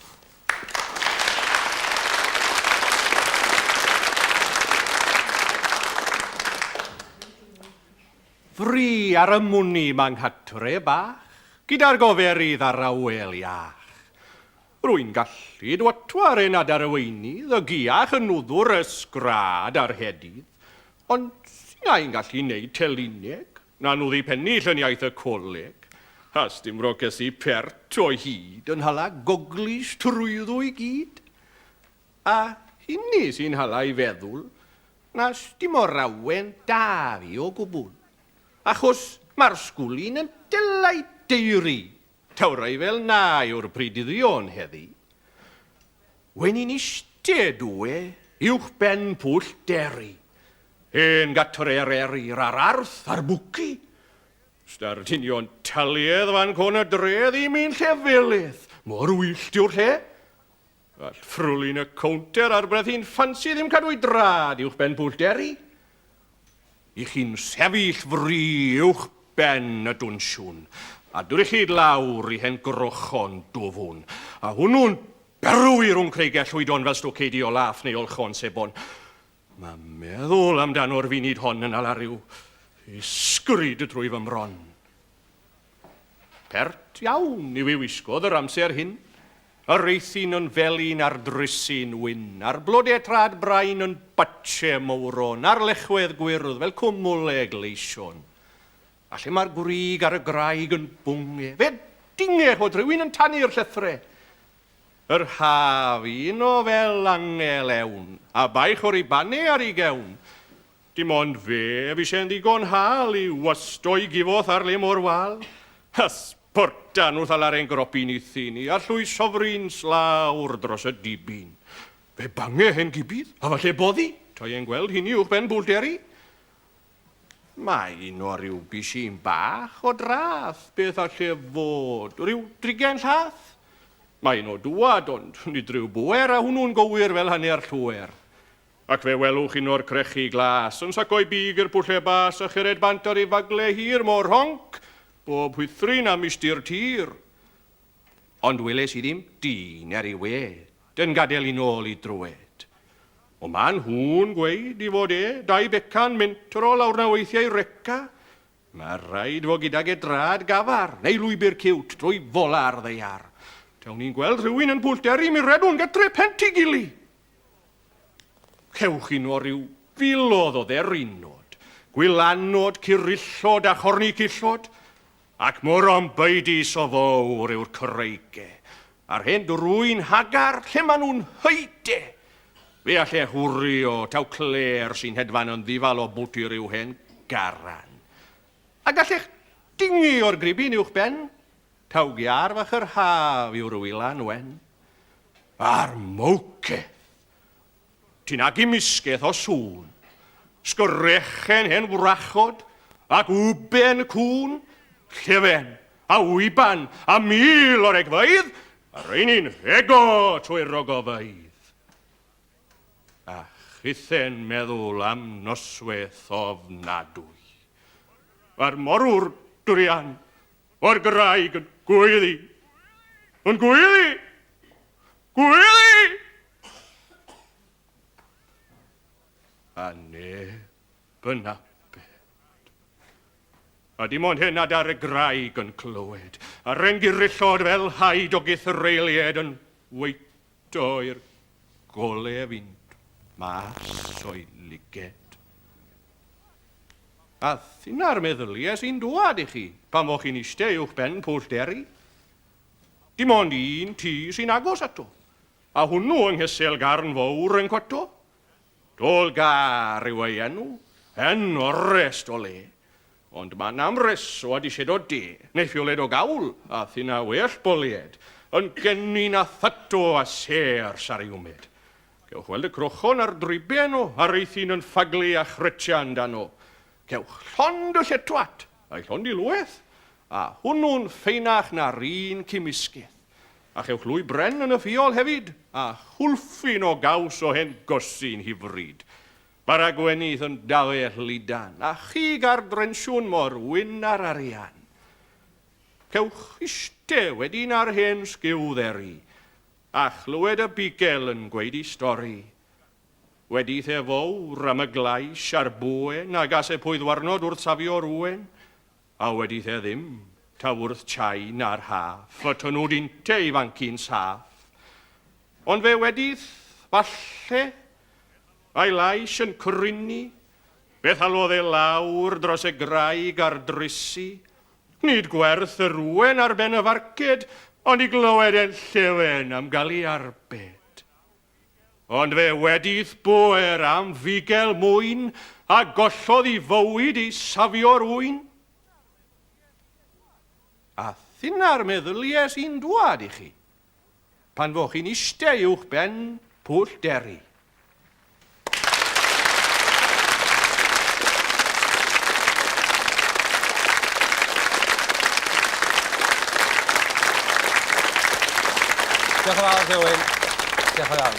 Fri ar y mwni ma nghatre bach, gyda'r goferydd a'r awel iach. Rwy'n gallu dwatwar ein adar y weinydd, y giach, y nwddwr, y sgrad a'r hedydd, ond sy'n gallu neud telyneg, na nwddu pennill yn iaith y coleg, a sdim rocesu pert o hyd yn hala goglis trwyddo i gyd. A hynny sy'n hala i feddwl na sdim o'r awen da fi o gwbl. Achos mae'r sgwlin yn dylai deiri. Tawrai fel na yw'r prydyddion heddi. Wen i'n iste dwe uwch ben pwll deri. Hen gatre'r eryr a'r arth a'r bwci. Stardinion taliedd fan con y dre ddim un llefelydd. Mor wyllt yw'r lle. All ffrwlyn y cownter a'r brethyn ffansi ddim cadw'i drad uwch ben pwll deri. I chi'n sefyll fri uwch ben y dwnsiwn, a drychyd lawr i hen grochon dwfwn, a hwnnw'n berwi rhwng creigiau llwydon fel stocedi o lath neu olchon sebon. Mae meddwl amdano'r funud hon yn hala rhyw ysgryd drwy fy mron. Pert iawn yw ei wisgodd yr amser hyn, yr eithin yn felyn a'r drysin wyn, a'r blode trad brain yn batche mowron, a'r lechwedd gwyrdd fel cwmwl e gleision. A lle mae'r gwrig ar y graig yn bwnge, fe dinge fod rhywun yn tanu'r llethre. Yr haf un o fel angel ewn, a baich o'r ribane ar ei gewn. Dim ond fe fise'n ddigon hal i wasto'i gifoth ar le mor wal. A sbortan wrth ala'r hen gropyn i thini, a llwy sofrins lawr dros y dibyn. Fe bange hen gibydd, a falle boddi, tai e'n gweld hynny uwchben Pwll Deri. Mae un o ryw bishyn bach o drath, beth alle fod, rhyw drigen llath? Mae un o dŵad, ond nid rhyw bŵer, a hwnnw'n gywir fel hanner llwyr. Ac fe welwch un o'r crechi glas yn saco'i big i'r pwlle bas a chered bant ar ei fagle hir mor rhonc, bob whithrin a milltir tir. Ond weles i ddim dyn erioed yn gadel i nôl i drwed. O ma nhw'n gweud i fod e, Dai Beca'n mentro lawr 'na weithiau reca. Ma raid fo gydag e drad gafar, neu lwybr ciwt drwy fola'r ddaear. Tawn i'n gweld rhywun yn Pwll Deri mi redwn gytre pent i gili. Cewch un o ryw filodd o dderinod, gwylanod, curillod a chornicyllod, ac mor ombeidus o fowr yw'r creige, a'r hen drwyn hagar lle ma' nhw'n hyde. Fe alle hwrio taw clêr sy'n hedfan yn ddifal o bwti ryw hen garan. A gallech dingi o'r gribin uwch ben, taw giâr fach yr haf yw'r wylan wen. A'r mowce! Ti'n agu misgeth o sŵn. Sgrechen hen wrachod, ac wben cŵn, llefen, a wyban, a mil o regfeydd, a rheini'n rhego trwy'r ogofeydd. A chithe'n meddwl am nosweth ofnadwy. A'r morwr druan o'r graig yn gweiddi, yn gweiddi, gweiddi! A neb yn arbed. A dim ond hen adar y graig yn clywed, a rengirillod fel haid o gythreulied yn weito i'r gole fynd mas o'i lyged. A thyna'r meddyliau sy'n dwad i chi pan fo chi'n iste uwch ben Pwll Deri. Dim ond un tŷ sy'n agos ato, a hwnnw yng nghysel Garn Fowr yn Cwato. Dôl Gar yw ei enw, hen orest o le. Ond ma' 'na'm resoad isied o de, neu fioled o gawl, a thyna well bolied, yn gennin a thato a sêrs ar ei wmed. Cewch weld y crochon a'r driben o, a'r eithin yn ffaglu a chretian dano. Cewch llond y lletwat, a'i llond i lwyth, a hwnnw'n ffeinach na'r un cymysgedd. A chewch lwy bren yn y ffiol hefyd, a chwlffyn o gaws o hen gosyn hyfryd. Bara gwenith yn dafell lydan, a chig ar drensiwn mor wyn â'r arian. Cewch iste wedyn ar hen sgiw dderi, A chlywed y bugel yn gweud 'i stori. Wedi the fowr am y glais a'r buen a gas e pwy ddwarnod wrth safio'r uen, a wedi the ddim taw wrth chai na'r haff y tynnwd inte i fanci'n saff. Ond fe wedith, falle, a'i lais yn crynu, beth alodd e lawr dros y graig a'r drysi, Nid gwerth yr uen ar ben y farced, ond i glywed e'n llefen am gael ei arbed. Ond fe wedith boer am fugel mwyn, a gollodd i fywyd i safio'r ŵyn. A thyna'r meddyliau sy'n dwad i chi, pan fo chi'n iste uwch ben Pwll Deri.
Diolch yn fawr, Rhywun. Diolch yn fawr.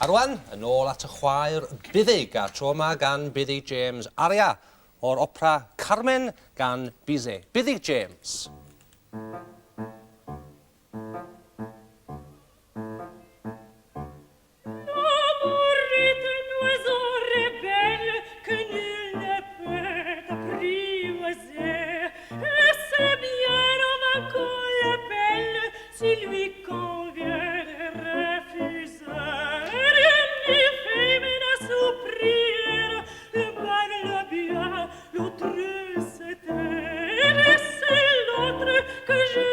A rwan, yn ôl at y chwaer Buddug, a'r tro yma gan Buddug James Aria, o'r opera Carmen gan Bizet. Buddug James.
L'autre se tait, et c'est l'autre que je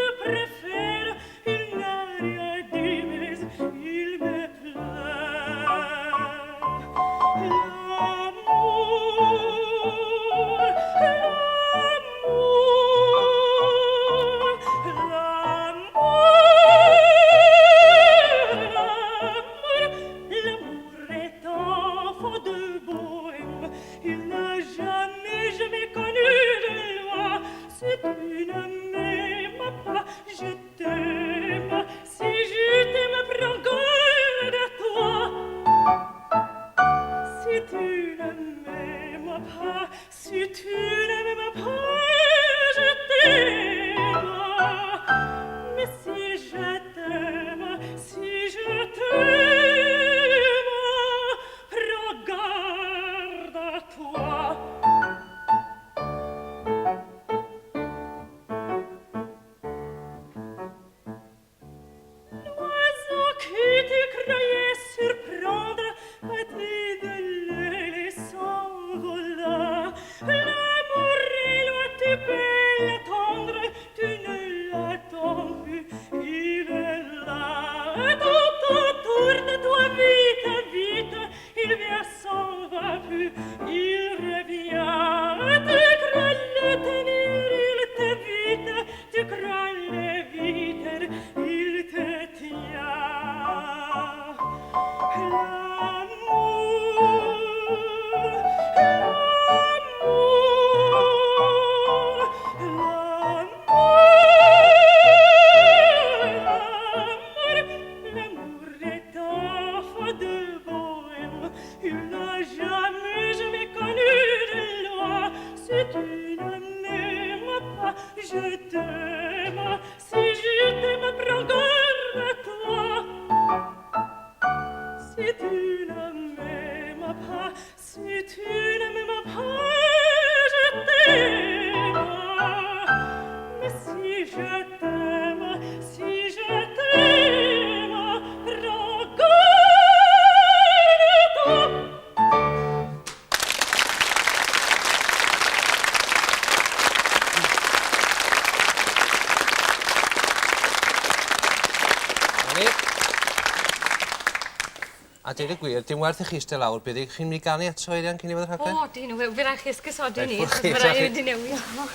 A deud y gwir, dim werth i chi eistedd lawr, bydd chi'n mynd i ganu eto Eirian cyn i fod y rhaglen?
O, dyn nhw, fe rhaid chi esgusodi ni, achos mae rhaid i fynd i newid.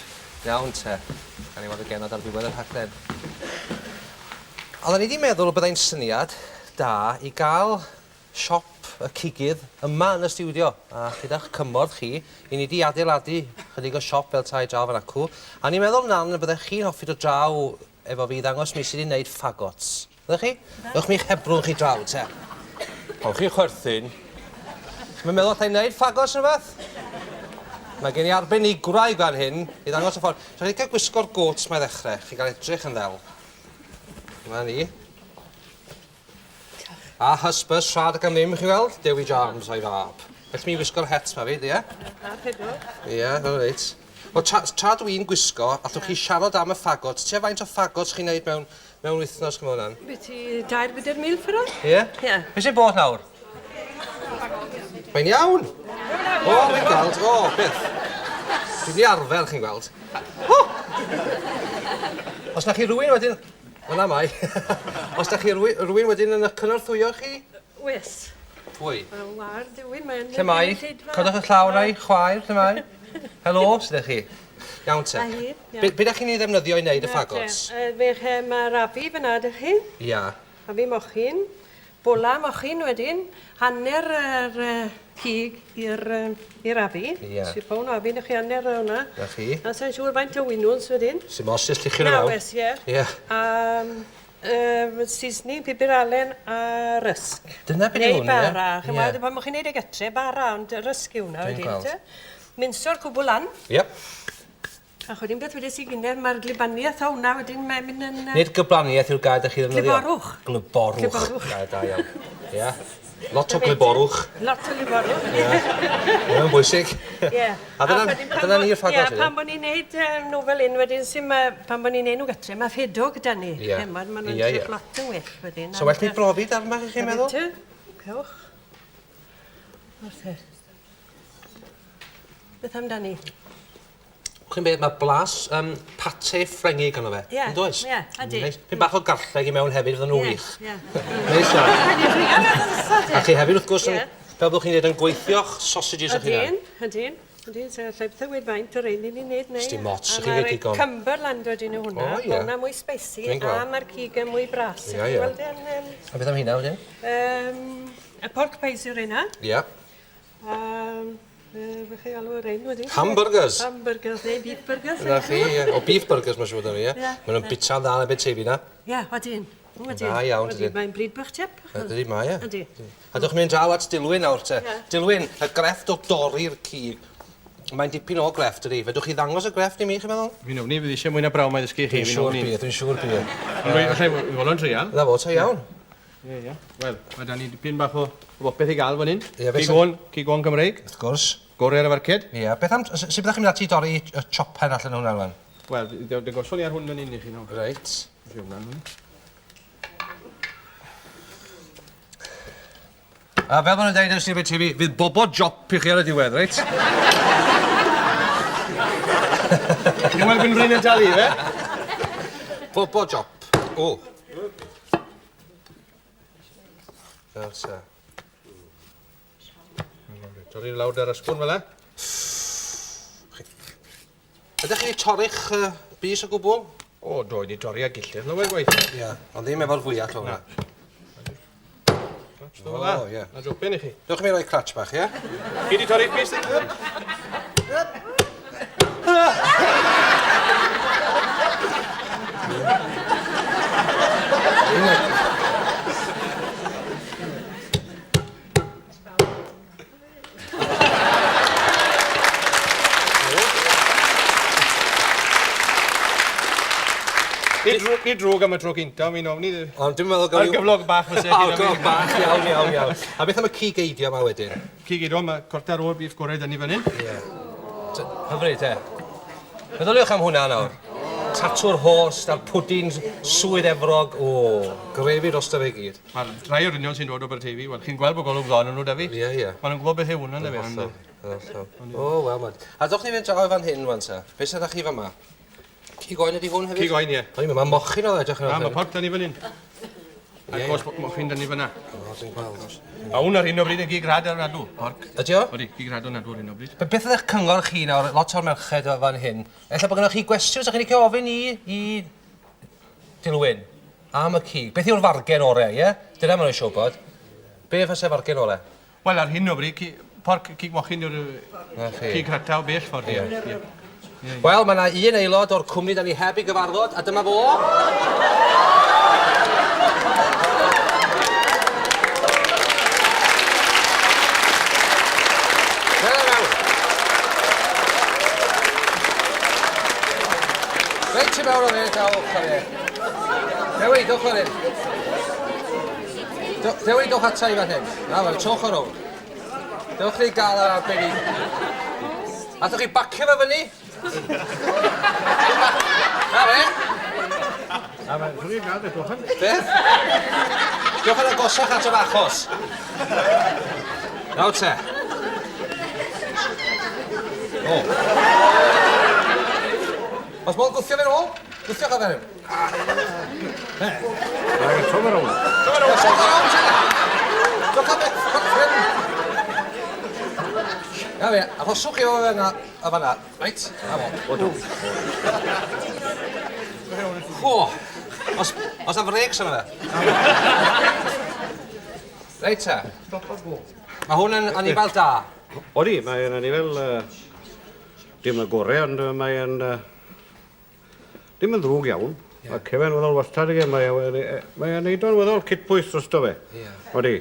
Iawn te, gawn ni weld y genod ar ddiwedd y rhaglen. Oedden ni wedi meddwl y byddai'n syniad da i gael siop y cigydd yma yn y stiwdio, a gyda'ch cymorth chi, i ni wedi adeiladu chydig o siop fel tai draw fan acw, a ni'n meddwl Nan y byddech chi'n hoffi dod draw efo fi i ddangos mi sut i wneud ffagots. Ydych chi? Dewch mi'ch hebrwng chi draw, te. Howch chi chwerthin. Chi'm yn meddwl allai wneud ffagos neu rhywbeth? Mae gen i arbenigwraig fan hyn i ddangos y ffordd. So chi'n cael gwisgo'r got 'ma i ddechrau. Chi'n cael edrych yn ddel. Dyma ni. A hysbys rhad ac am ddim, chi weld? Dewi Jones o'i fab. Felly mi wisgo'r het 'ma fyd, ie?
A pedwar.
Ie, o reit. Wel, tra, tra dwi'n gwisgo, allwch chi siarad am y ffagots. Tua faint o ffagots chi'n neud mewn, mewn wythnos, ch'mo' hwnna'n?
Byti 3-4 mil ffwrdd?
Ie?
Ie.
Be sy'n bod nawr? Mae'n iawn! O, fi'n gweld. O, beth? Dwi wedi arfer, chi'n gweld. O! Os na chi rywun wedyn... Fyna mae. Os da chi rywun wedyn yn eich cynorthwyo chi?
Wes.
Pwy?
Wel, war, Dewi, mae'n...
Lle mae? Codwch y llaw rai, chwaer, lle mae? Helo, sut ydych chi? Iawn te.
A hi, iawn.
Be, be da chi'n ei ddefnyddio i wneud y ffagots?
Fe mae rafi fyna, ydych chi?
Ia.
Rafi mochyn. Bola mochyn wedyn. Hanner yr cig i'r uh, afi.
Ia.
Si pown o afi, newch chi hanner o hwnna.
Na chi.
A sa'n siŵr faint o winwns wedyn.
Sim os jyst lluchio nhw
Na,
fewn.
wes, ie.
Ie.
A seasoning, pupur alen a rysg.
Dyna be' 'di
Neu
hwn, ie?
bara, ch'mod,
Ie.
pan bo' chi'n neud e gytre, bara, ond rysg yw hwnna
Dwi'n
wedyn,
gweld.
te. Minso'r cwbl lan.
Iep.
A chwedyn beth wedes i gynne, mae'r glibaniaeth o hwnna wedyn mae'n mynd yn...
Nid gyblaniaeth yw'r gair da chi ddefnyddio.
Glyborwch.
Glyborwch.
Glyborwch.
Gair da iawn. Ia. Lot o glyborwch.
Lot o glyborwch.
Ie. Mae'n bwysig.
Ie.
A dyna ni'r ffagots
Ie,
wedyn.
pan bod ni'n neud nhw fel un wedyn, sy'n ma, pan bod ni'n neud nhw gytre, mae ffedog 'da ni.
Ie.
Ch'mod, ma' nhw'n
Ie, ie.
lot yn well wedyn.
So well ni brofi darn bach i chi'n meddwl?
Cewch. Wrth Beth amdani?
Chi'n beth, mae blas pate Ffrengig yno fe.
Ie,
Yn does?
ie, ydi.
Neis. Pyn bach o garlleg i mewn hefyd, fydden nhw
Ie,
wych.
Ie.
Neis iawn. A chi hefyd, wrth gwrs, yn
Ie.
Fel bod chi'n dweud, yn gweithio'ch sausages eich hunan.
Ydyn, ydyn. Ydyn, so allai byth a weud faint o'r rhein i ni'n neud neu.
Sdim ots, chi'n neud digon.
Cumberland wedyn yw hwnna.
O, ie.
Ma' hwnna mwy spicy a ma'r cig yn mwy bras.
Ie, ie.
Weld e'n... Um,
A beth am hynna wedyn?
Um, y pork pies yw'r rheina.
Ie.
Fe chi alw yr ein wedyn?
Hamburgers.
Hamburgers neu beef burgers.
Na chi, ie. O, beef burgers mae'n siŵr dyn nhw, ie.
Ie.
Maen nhw'n bita'n dda yn y bit teifi na.
Ie, odyn. Odyn.
Dda iawn, dydyn.
Mae'n bryd bach chip.
Ydy, mae e.
Ydy.
A dewch mynd draw at Dilwyn nawr te.
Ie.
Dilwyn, y grefft o dorri'r cig. Mae'n dipyn o grefft ydy. Fedrwch chi ddangos y grefft i mi, chi'n meddwl?
Fi'n ofni, fydd eisiau mwy na braw mae ddysgu chi.
Dwi'n siŵr bydd, dwi'n siŵr bydd.
Ond allai fodlon treial.
Na fo, ta iawn.
Ie, ie. Wel, mae da ni dipyn bach o bopeth i gael fan hyn.
Ie, beth
Cig
sy'n-
oen, cig oen Cymreig.
Wrth gwrs.
Gorau ar y farced.
Ie, beth am... Sut byddech chi'n mynd ati i dorri y chopen allan o hwnna, rwan?
Wel, dangoswn ni ar hwn fan hyn i chi nawr.
Reit.
Hwnna, hwnna.
A fel maen nhw'n dweud yn y Sir TV, fydd bobo jop i chi ar y diwedd, reit?
Ti'n weld Gwynfryn yn talu, fe?
Bobo jop. O. Fel sa.
Torri lawr dar ysgwrn fel e.
Ydych chi wedi torri'ch bys o gwbl?
O, do, wedi torri a gillydd lawer gwaith.
Ie, ond ddim efo'r fwyall o hwnna.
O,
ie.
Na jopyn i chi.
Dewch i mi roi cratch bach, ie?
Chi wedi torri'ch bys? Nid drwg am y tro cynta, mi'n ofni.
Ond dwi'n meddwl gael...
Ar gyflog bach fyse.
O, gyflog bach, iawn, iawn, iawn. A beth am y cig eidio yma wedyn?
Cig eidio, mae cwarter o'r beef gorau dyn ni fan hyn.
Ie. Hyfryd, e. Meddyliwch am hwnna nawr. Tatw'r host a'r pwdin swydd Efrog. O, grefi drosto fe gyd.
Mae'r rhai o'r union sy'n dod o Aberteifi, wel, chi'n gweld bod golwg dda arnyn nhw, da fi?
Ie, ie.
Maen nhw'n gwybod beth yw hwnna, na fe.
O, wel, man. A dowch ni fynd draw fan hyn, wan ta. Be sydd â chi fan 'ma? Cig oen ydi hwn hefyd?
Cig oen, ie.
O'n i'n meddwl, mae mochyn oedd edrych yn
Na, mae porc da ni fan hyn. A
Ie,
gos mochyn da ni fan 'na.
O, dwi'n gweld.
A hwn ar hyn o bryd yn gig rhad arnadw, porc.
Ydi o?
Odi, gig rhad arnadw ar hyn o bryd.
Beth oedd eich cyngor chi nawr, lot o'r merched o fan hyn? Ella bod gennych chi gwestiwn, sa'ch chi'n licio ofyn i Dilwyn am y cig. Beth yw'r fargen orau, ie? Dyna maen nhw'n eisiau gwybod. Be fyse fargen orau?
Wel, ar hyn o bryd, porc cig mochyn yw'r
Na chi.
cig rhata o bell ffordd, ie.
Ie.
Ie.
Wel, mae yna un aelod o'r cwmni da ni heb i gyfarfod, a dyma fo. Wel, mewn. Reit ti mewn o fe, dawch ar e. Dewi, dewch fan hyn. Dewi, dewch ata i fan hyn. Na, fel, trowch o rownd. Dewch chi gael yr arbennig. Allwch chi bacio fe fyny? Na fe.
Na fe, swn i'n gael beth.
Beth? Dewch yn agosach at yr achos. Nawr te. O. Os modd gwthio fe nôl? Gwthiwch o fe hyn.
Tro fe rownd.
Tro fe rownd, tro fe rownd, te. Dewch am beth, hyn. Na fe, arhoswch chi o fe yna, a fan'na. Reit, na fo.
Odw.
O, os na frecs yna fe. Reit te. Mae hwn yn anifail da.
Odi, mae'n anifail dim y gorau, ond mae'n dim yn ddrwg iawn. Mae cefen weddol wastad ag e, mae'n neud o'n weddol cytbwys drosto fe.
Ie.
Odi.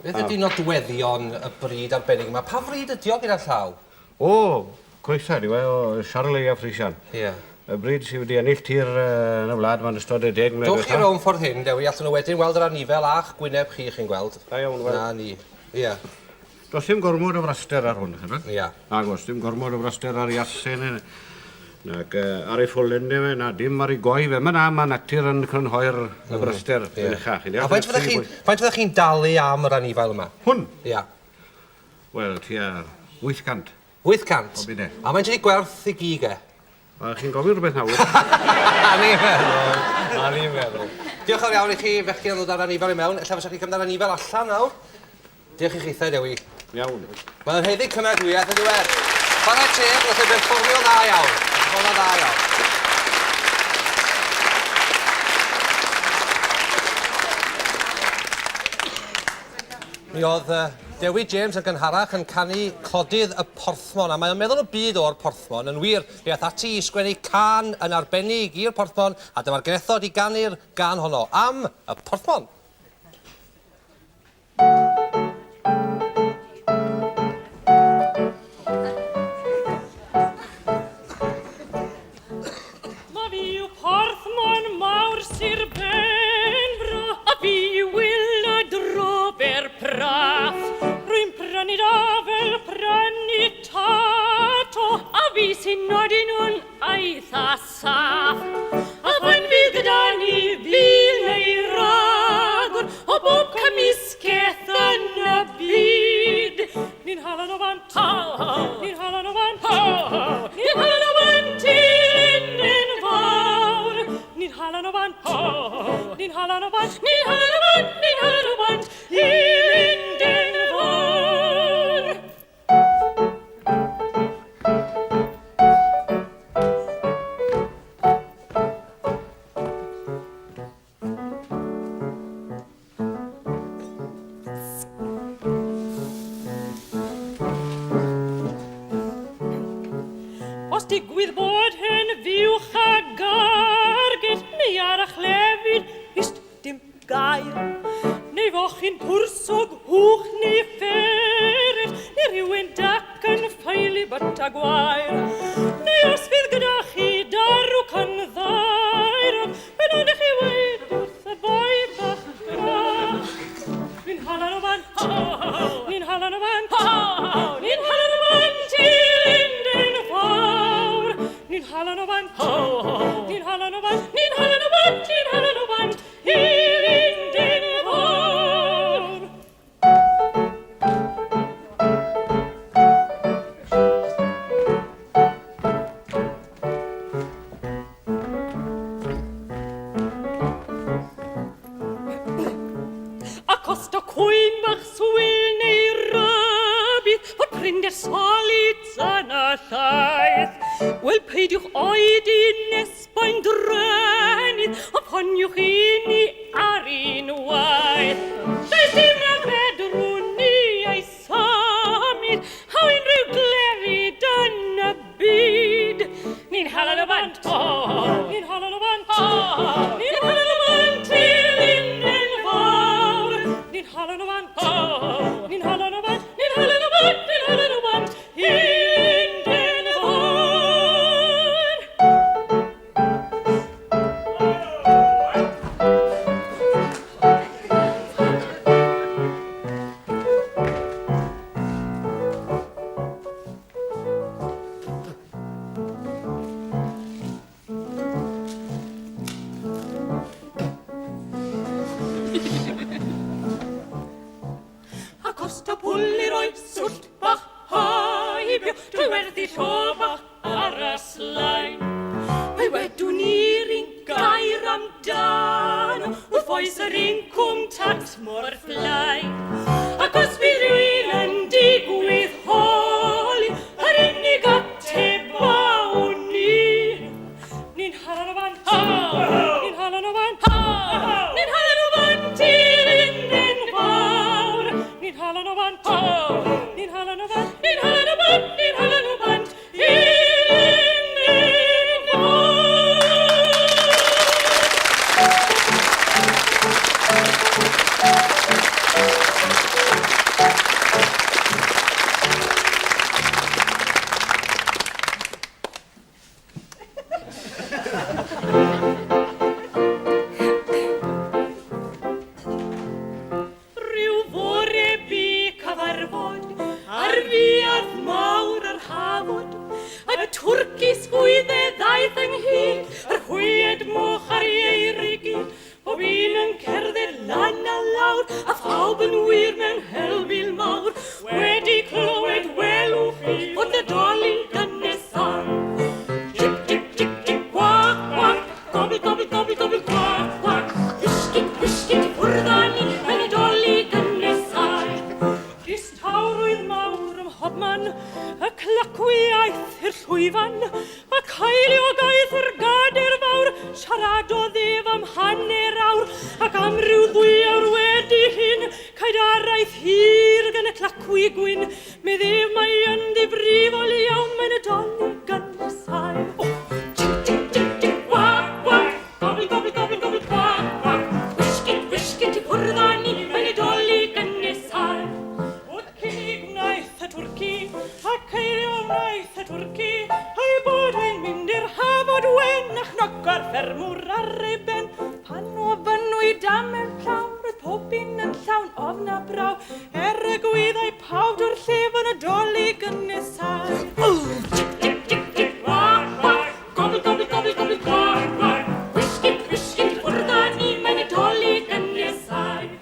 Beth ydy nodweddion y bryd arbennig yma? Pa fryd ydi o gyda llaw?
O, croeso yw e, o Charolais a Frisian.
Ie.
Y bryd sydd wedi ennill tir yn y wlad ma'n ystod y 10 mlynedd
Dowch chi rownd ffordd hyn, Dewi, allan nhw wedyn weld yr anifel a'ch gwyneb chi, chi'n gweld.
Da iawn, wel.
Na ni. Ie.
Does dim gormod o fraster ar hwn, chi'n
Ie.
Nagos, dim gormod o fraster ar ei asen, nag ar ei ffolen fe, na dim ar ei goi fe. Mae na, mae natur yn crynhoi'r y braster yn ucha, chi'n
A faint fyddech chi'n dalu am yr anifail yma?
Hwn?
Ie.
Wel, tua 800.
800?
O bunne.
A faint ydi gwerth i gig e?
Wel, chi'n gofyn rhywbeth nawr.
A ni'n meddwl. A ni'n meddwl. Diolch yn fawr iawn i chi, fechgyn, am ddod â'r anifail i mewn. Ella fysa chi cymryd yr anifail allan nawr. Diolch i chithau, Dewi.
Iawn.
Mae'n haeddu cymeradwyaeth yn diwedd. Chwarae teg, wnaeth e berfformio dda iawn. Perfformio dda iawn. Mi oedd Dewi James yn gynharach yn canu clodydd y porthmon, a mae o'n meddwl y byd o'r porthmon. Yn wir, fe ath ati i sgwennu cân yn arbennig i'r porthmon, a dyma'r genethod i ganu'r gân honno am y porthmon.
Ma fi yw porthmon mawr Sir Benfro, a fi yw Wil y drofer praff. Rwy'n prynu da fel prynu tato, a fi sy'n nodi nhw'n eitha saff. A pan fydd gyda ni fil neu ragor o bob cymysgedd yn y byd, ni'n hala nhw bant, ho, ho, ni'n hala nhw bant, ho, ho, ni'n hala nhw bant i'r Linden fawr. Ni'n hala nhw bant, ho, ho, ni'n hala nhw bant, ni'n hala nhw bant, ni'n hala nhw bant i'r Linden fawr. Os digwydd bod hen fuwch a gargell neu ar a chlefyd, ist dim gair. Neu fochyn pwrsog, hwch neu fferyll, neu rhywun dac yn ffaelu byta gwair. Neu os fydd gyda chi darw cynddairog, fel ydych chi weud wrth y boi bach bach. Ni'n hala nhw bant, ni'n hala nhw bant, ni'n hala nhw bant i Linden fawr. Ni'n hala nhw bant, ni'n hala nhw bant, ni'n hala nhw bant, ni'n hala nhw bant i Linden fawr. A costo cwyn bach swil neu rybudd fod prinder solids yn y llaeth. Wel, peidiwch oedi nes boen drennydd, ond ffoniwch i ni ar unwaith. Does dim na fedrwn ni ei symud, a unrhyw glefyd yn y byd. Ni'n hala nhw bant, ho, ho, ni'n hala nhw bant, ho, ho, ni'n hala nhw bant i Linden fawr. Ni'n hala nhw bant, ho, ho, ni'n hala nhw bant, ni'n hala nhw bant, ni'n hala nhw bant i Linden fawr. A costa pwl i roi swllt bach heibio drwy werthu llo bach ar y slaen. Fe wedwn ni'r un gair amdano wrth oes yr incwm tax mor fflai. Ac os fydd rhywun yn digwydd holi, yr unig ateb awn ni. Ni'n hala nhw bant, ni'n hala nhw bant, ni'n hala nhw bant i Linden fawr. Ni'n hala nhw bant, ni'n hala nhw bant, ni'n hala nhw bant, ni'n hala nhw bant i Linden fawr. Rhyw fore bu cyfarfod ar fuarth mawr yr hafod, y twrci sgwydde ddaeth ynghyd, yr hwyed moch a'r ieir i gyd, bob un yn cerdded lan a lawr, a phawb yn wir mewn helbul mawr, wedi clywed welwch chi fod Nadolig yn nesau. Chick, chick, chick, chick, quack, quack, gobble, gobble, gobble, gobble, quack, quack. Wisgit, wisgit, i ffwrdd â ni, mae Nadolig yn nesau. bobman, y clacwy aeth i'r llwyfan, y ceiliog aeth i'r gader fawr, siaradodd ef am hanner awr, ac am ryw ddwyawr wedi hyn, caed araith hir gan y clacwy gwyn, medd ef mae yn ddifrifol iawn, mae'n Nadolig yn nesáu. O, chic, chic, chic, chic, gwag, gwag, gobl, gobl, gobl, gobl, gwag, gwag, wisgit, wisgit i ffwrdd â ni, mae'n Nadolig yn nesáu. O, cig wnaeth y twrci, a ceirio wnaeth y twrci, a'i bod e'n mynd i'r hafod wen, a chnoco'r ffermwr ar ei ben. Pan ofynnwyd am y llawr, roedd pob un yn llawn ofn a braw, er y gwyddai pawb drwy'r lle fod Nadolig yn nesáu. O, chic, chic, chic, chic, gwag, gwag, gobl, gobl, gobl, gobl, gwag, gwag, wisgit, wisgit, i ffwrdd â ni, mae Nadolig yn nesáu.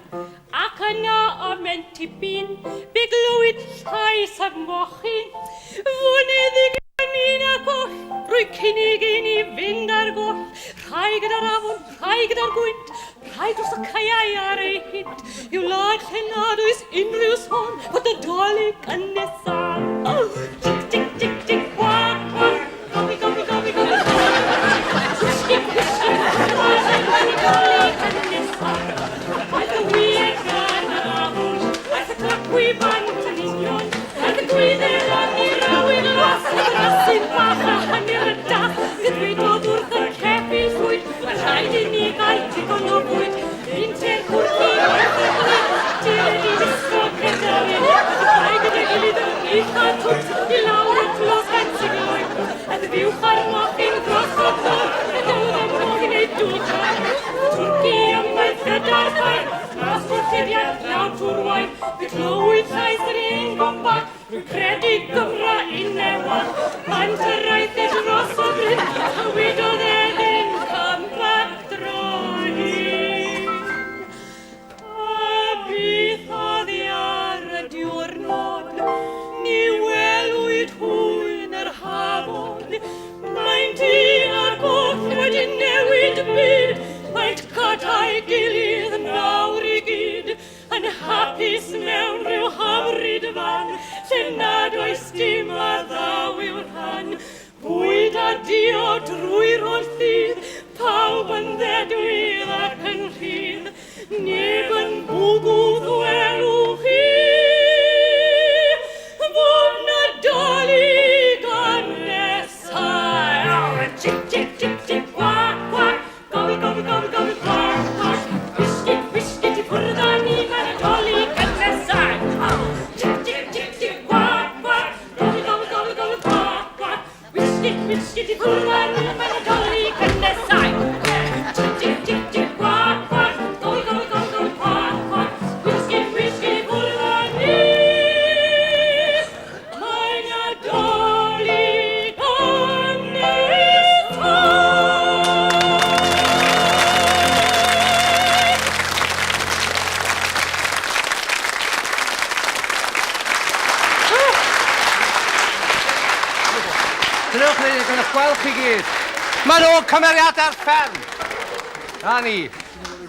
Ac yna ymhen tipyn, fe glywyd llais y mochyn, fyneddig yn un ac oll, rwy cynnig i ni fynd ar goll, rhai gyda'r afon, rhai gyda'r gwynt, rhai dros y caeau ar ei hynt, i'w wlad lle nad oes unrhyw sôn fod Nadolig yn nesáu. Oh, tic, tic, tic, tic, gwag, gwag, gobi, gobi, gobi, gobi, gwag. Wisgit, wisgit, gwag, Nadolig yn nesáu. Aeth y wŷr gan yr afon, aeth y clacwy bant yn union, aeth y gwyddel am i'r awyr las, aeth yr asyn bach a hanner y das, gydwedodd wrth y ceffyl llwyd, Mae'n rhaid i ni gael digon o fwyd. Un te'r cwrci wrth y glud, Dyn i wisgo cedyryn. Rhai gyda'i gilydd yn eitha twt, i lawr y clos gan sigloedd. Aeth y fuwch a'r mochyn dros y ddôr, a dawdd y mochyn ei dwch ar. Twrci ymaith gyda'r ffair, mas o'r llediad lawr trwy'r wair. Fe glywyd llais yr un gombac, Rwy'n credu Gymra un newan, mae'n cyrraedd e dros y bryn, a wedodd e ddim come back dro hyn. A byth oddi ar y diwrnod, ni welwyd hwy yn yr hafod, Maent un ar goll wedi newid y byd, maent gyda'i gilydd nawr i gyd. Yn hapus mewn rhyw hyfryd fan, lle nad oes dim a ddaw i'w rhan. Bwyd a diod drwy'r holl ddydd, pawb yn ddedwydd ac yn rhydd. Neb yn bwgwth welwch chi, fod Nadolig yn nesáu. Chic, chic, chic, chic, gwag, gwag, Gobl, gobl, gobl, gobl, gwag, gwag. Wisgit, wisgit i ffwrdd â ni, mae'r Nadolig yn nesáu. Chic, chic, chic, chic, gwag, gwag. Gobl, gobl, gobl, gobl, gwag, gwag. Wisgit, wisgit i ffwrdd â ni, mae'r Nadolig yn nesáu. Chic, chic, chic, chic, gwag, gwag. Gobl, gobl, gobl, gobl, gwag, gwag. Wisgit, wisgit i ffwrdd â ni. Mae Nadolig yn nesáu.
Dynewch ni, gan eich gweld chi gyd. Maen nhw'n cymeriadau'r fferm. Na ni.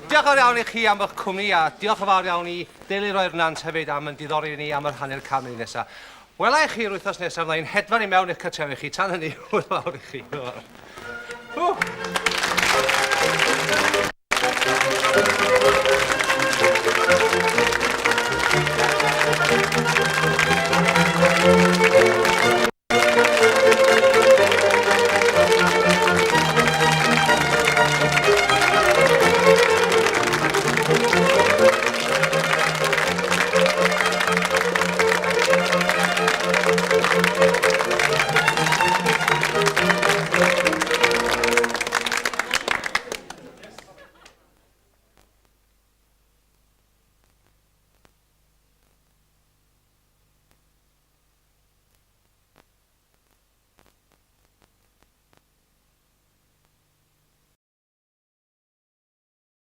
Diolch yn fawr iawn i chi am eich cwmni a diolch yn fawr iawn i Deulu Roi'r Nant hefyd am yn diddori ni am yr hanner can munud nesa. Wela i chi'r wythnos nesaf, fydda i'n hedfan i mewn i'ch cartrefi chi. Tan hynny, hwyl fawr i chi. Hwyl fawr. Ww.